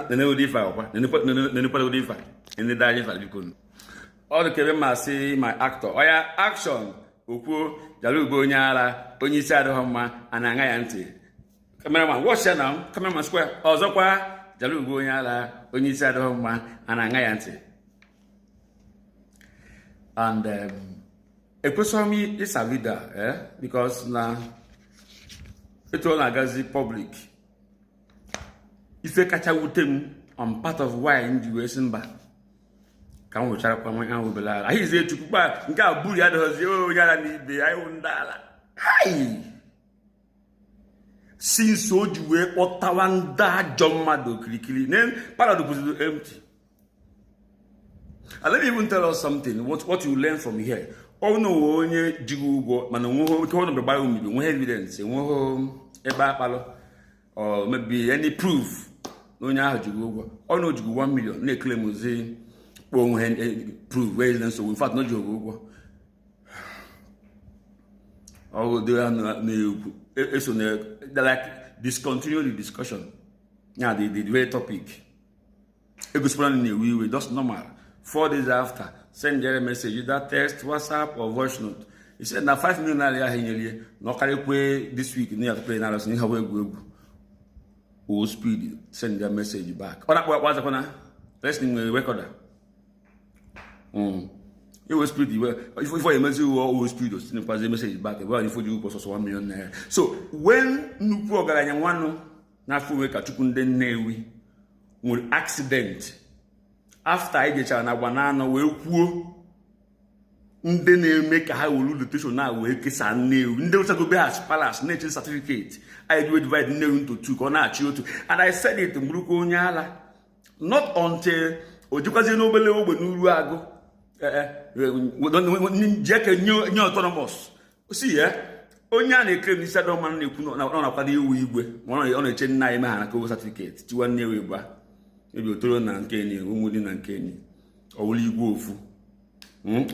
Nene ụdị ife akwa, nenekwa ụdị ife ndị daji ife, biko. Ọ dị kebe mmasị my actor. Oya, action. Okwuo Jalugo, onye ara, onye isi adịghị mma, a na-aṅa ya ntị. Cameraman, watch ya na cameraman square. Ọzọkwa, Jalugo, onye ara, onye isi adịghị mma, a na-aṅa ya ntị. And ekwesịghị m ịsa video a, because na etu ọ na-agazi public, ife kacha wute m on part of why m ji wee sị mba, ka m nwụcharakwa nwa ahụ obere ara ahịzie. Chukwu kpa nke a buru ya adịghịzi onye ara na ibe anyị wụ ndị ala. Hai! Since o ji wee kpọtawa ndị ajọ mmadụ okirikiri, then parado kwụziri empty. And let me even tell us something, what you learn from here. Ọ na onwe onye jighị ụgwọ, mana onweghị ike ọ gbara omibi, onweghị evidence, enweghị ebe akpalụ or maybe any proof na onye ahụ jighị ụgwọ. Ọ na o jighị 1 million na-eclaim ozi kpọọ onwe proof wee na nsogbu. In fact, na o jighị ụgwọ. Ọ dị ya na-ekwu eso na like discontinue the discussion ya, the very topic egosikwara na na-ewe iwe, just normal. 4 days after, send a message, either text, WhatsApp or voice note. He said na 5 million naira ahụ enyelie na ọkarịkwe this week na ya tụpere nara sị ihe egwu egwu o. Speed send their message back. Ọ na-akpọ akpọ azakwana listening nwere recorder. Iwe speed iwe ifo emezi uwe owe speed o sendkwazi message back ebe anyị foji ụgwọ sọsọ 1 million naira. So when nnukwu ọgaranya nwanụ n'afọ onwe ka Chukwu ndị Nnewi nwere accident, after anyị jechara na agba na anọ wee kwuo ndị na-eme ka ha were location na wee kesaa Nnewi, ndị wechagobe ha palace na-eche certificate anyị ji wee divide Nnewi into two ka ọ na-achị otu. And I said it mgburukwa onye ala, not until o jikwazie n'obele ogbe n'uru agụ jeke nye autonomous si ya. Onye a na-ekere m n'isi adọma na-ekwu na ọ na-akwado iwu igwe, ma ọ na-eche nna anyị meghara ka owe certificate tiwa Nnewi gba ebi otoro na nke enyi ụmụ dị na nke enyi ọwụrụ igwe ofu.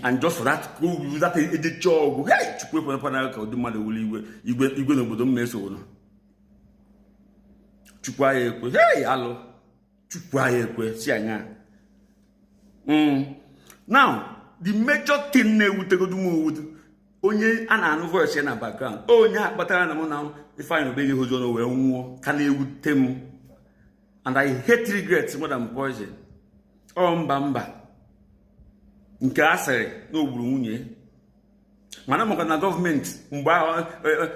And just for that, ka o that ejecha ọgwụ, hey, Chukwu ekwenekwana ka ụdị mmadụ wụrụ igwe, igwe, igwe n'obodo m ma eso ụlọ. Chukwu anyị ekwe. Hey, alụ, Chukwu anyị ekwe si anya. Now the major thing na-ewutegodu m owutu, onye a na-anụ voice ya na background, onye a kpatara na mụ na Ifeanyị Obenye hozi ọnụ wee nwụọ, ka na-ewute m, and I hate regrets more than poison. Ọ mba mba nke a sịrị na o gburu nwunye, mana maka na gọọmenti mgbe ahụ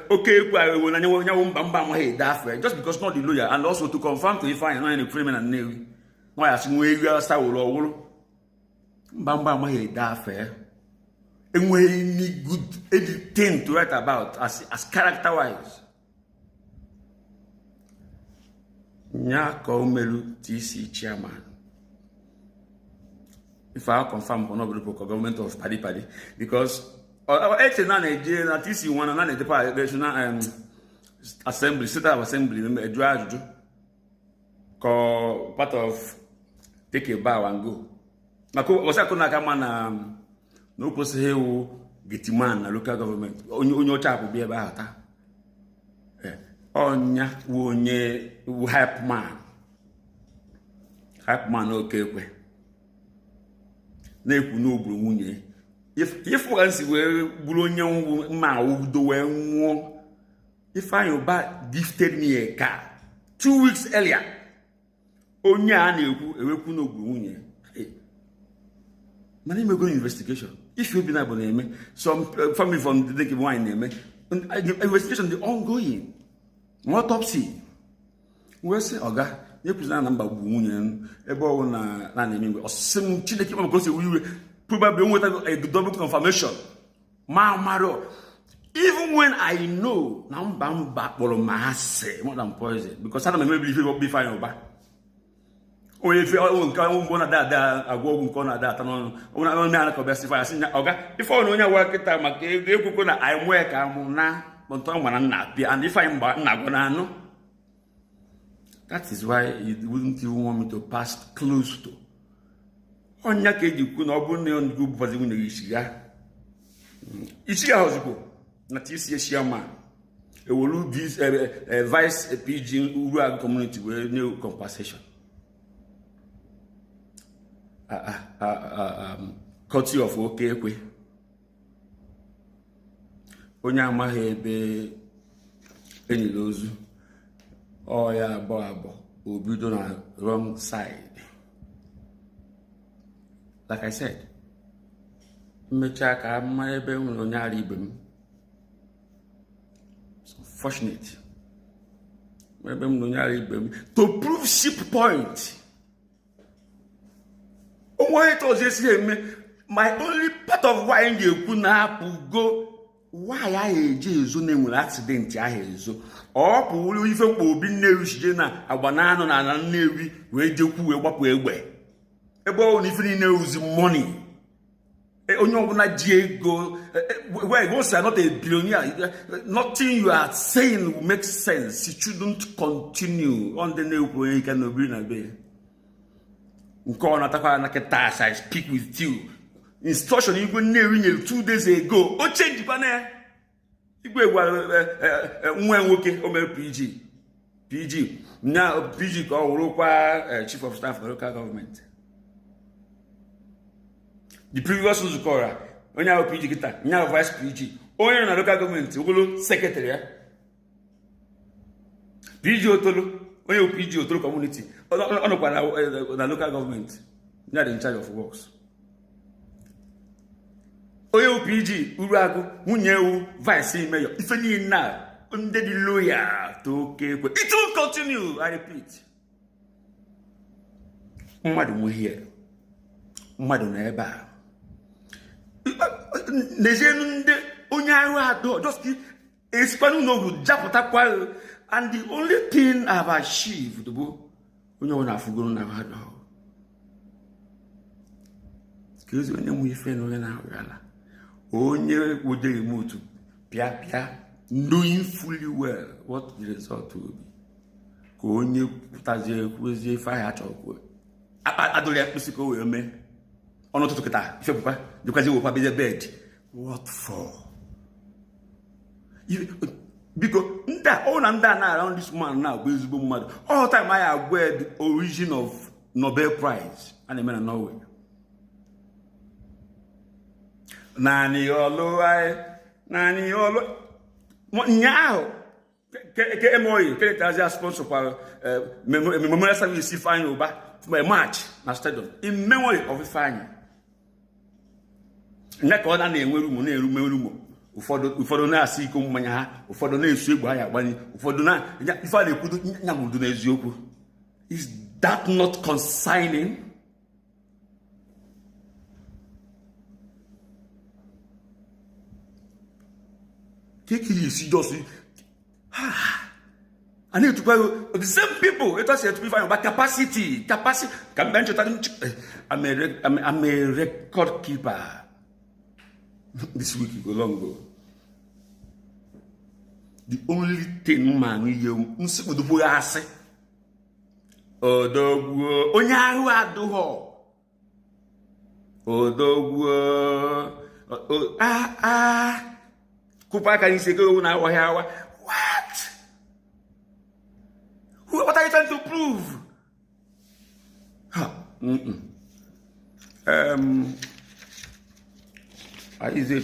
oke ekwu ewu na nyanwụ mba mba amaghị ede afọ, just because not the lawyer and also to confirm to Ifeanyị na na-ekwere na Nnewi nwa ya sị nwee ego asa wụrụ ọwụrụ. Mba mba amaghị ede afọ ya, enweghị any good anything to write about as character wise. Nya ka o melu TC chairman, if I confirm for no for government of padi padi, because eche na na-eje na TC nwa na na-ejepa national assembly, state of assembly, eju ajụjụ ka part of take a bow and go, maka ọsị akụ na-aka mma na o kwesịghị ịwụ gateman na local government. Onye ọcha apụ bịa ebe ahụ taa, ọnya wụ onye wụ hype man, hype man Okekwe na-ekwu na o gburu nwunye. Ịfụ ka nsi wee bụrụ onye nwụ mma awụdo wee nwụọ. Ifeanyi Uba gifted me a car 2 weeks earlier. Onye a na-ekwu ewekwu na ogburu nwunye, mana imego investigation ife obi na bụ na-eme some family from the nke nwaanyị na-eme investigation dị ongoing, autopsy, wee sị ọga na-ekwuzina na mba gburu nwunye m ebe ọwụ na na-eme mgbe ọsịsị m Chineke ma ka o si ewe iwe, probably o nweta a double confirmation ma mara. Even when I know na mba mba kpọrọ m asị more than poison, because ana m emebi ife bụ Ifeanyị Ụba, onye ife nke mgbe ọ na-ada ada agwọ ọgwụ nke ọ na-ada ata n'ọnụ onye onye ana ka ọ bịa sị ya sị ọga ife ọ na onye agwa kịta maka ego ekwukwo na anyị nwee ka amụ na ntọ gbara nna apịa and Ifeanyị mgba nna agwa na anụ. That is why he wouldn't even want me to pass close to ọnya ka eji kwu na ọ bụrụ na ọ bụbazi nwunye gị isi ya isi ya ozugbo na TCA chairman. Ewolu vice PG Uruagu community wee nye compensation. Courtesy of oke ekwe onye amaghị ebe enyere ozu ọ ya abụọ abụọ obido na wrong side. Like I said, mmechaa ka mara ebe nwere onye ara ibe m. It's unfortunate, ebe m na onye ara ibe m to prove ship point onwe onye ọzọ esi eme. My only part of why m ga-ekwu na-apụgo, why ahụ eji ezo na enwere accident ahụ ezo, ọ pụrụ ife mkpa obi Nnewi sije na agba na anụ na ala Nnewi wee jekwu wee gbapụ egbe ebe ọ na ife niile ozi money. Onye ọbụla ji ego, well, once you are not a billionaire, nothing you are saying will make sense. It shouldn't continue. Ọ ndị na-ekwu onye ike na obiri na be nke ọ natakwa na kịta. As I speak with you, instruction igwe Nnewi nyere 2 days ago, o changekwa na ya. Igwe gwara nwa ya nwoke o mere PG, PG nya PG ka ọ wụrụkwa chief of staff na local government. The previous nzukọ ọra, onye ahụ PG kịta nya ahụ vice PG, onye nọ na local government ogolo secretary ya. PG Otolo, onye bụ PG Otolo community, ọ nọkwa na local government ya dị in charge of works. Onye bụ PG Uruagụ, nwunye ewu vice mayor. Ife niile a, ndị dị loyal to oke ekwe. It will continue, I repeat. Mmadụ nwe here, mmadụ nọ ebe a. N'ezienu, ndị onye arụ adọ just esikwa n'ụlọ japụtakwa. And the only thing I've achieved bụ onye ọbụla afụgoro na adọ ka ezi onye nwe ife na onye na-ahụ ala onye wode remote pịa pịa, knowing fully well what the result will be, ka onye pụtazie kwuezie ife ahụ achọrọ kwuo, adụrụ ya mkpịsị ka o wee mee ọnụ ụtụtụ kịta ife pụkwa dịkwazi wekwa bizie bed. What for? Biko, ndị a ọ na ndị a na-around this man na-agba ezigbo mmadụ all time anyị agwa the origin of Nobel Prize a na-eme na Norway. Naanị ọlụ anyị, naanị ọlụ nyaahụ ke emoyi keletazi sponsor kwara memorial service Ifeanyi Ụba march na stadium in memory of Ifeanyi nya ka ọ na-enwe rumour, na-erume rumour. Ụfọdụ na-asị iko mmanya ha, ụfọdụ na-esu egbe ha ya agbanye, ụfọdụ na ife a na-ekwudo nyamụdo n'eziokwu. Is that not concerning? Ka ekiri esi just a na-etukwa the same people etu a si etukwa Ifeanyi Ụba capacity capacity ka mgbe nchọta. I'm a record keeper. This week go long go. The only thing ma ihe nsị kpodokwu ya asị odogwu onye ahụ adụghọ odogwu a kụpụ aka n'isi ego ewu na-awaghị awa. What? What are you trying to prove? Ha.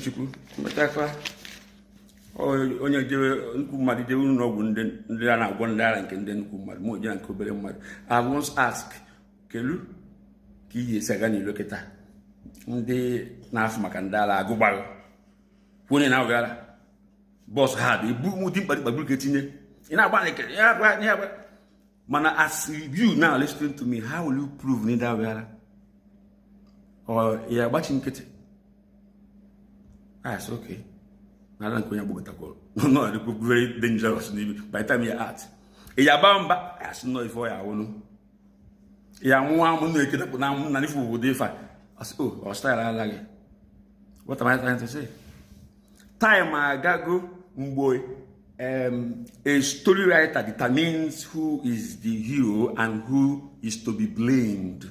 Chukwu mechakwa onye jebe nnukwu mmadụ jebe ụlọ ọgwụ ndị a na-agwọ ndị ara nke ndị nnukwu mmadụ ma oje na nke obere mmadụ. I once ask, kelu ka iyi esi aga n'ilo kịta ndị na-afụ maka ndị ara agụgbarụ onye na-awụ ara bọs ha bụ ebu dị mkpa dịkpa ka etinye ị na-agba nkiri ya agba ya agba. Mana as you now listening to me, how will you prove na ịda ara ọ ya agbachi nkịtị? Ah, okay, n'ala nke onye agbọgotakwara no adịkwa very dangerous n'ime. By the time you out ị ya aba mba asị nọ ife ọ ya awụnụ ya nwụọ amụ na ekedapụ na amụ na ife obodo ife a asị o ọ style ala gị. What am I trying to say? Time agago mgbe a story writer determines who is the hero and who is to be blamed.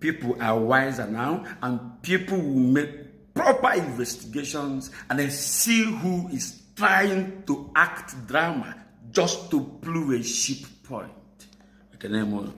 People are wiser now, and people will make proper investigations and then see who is trying to act drama just to prove a cheap point. Ekene m unu.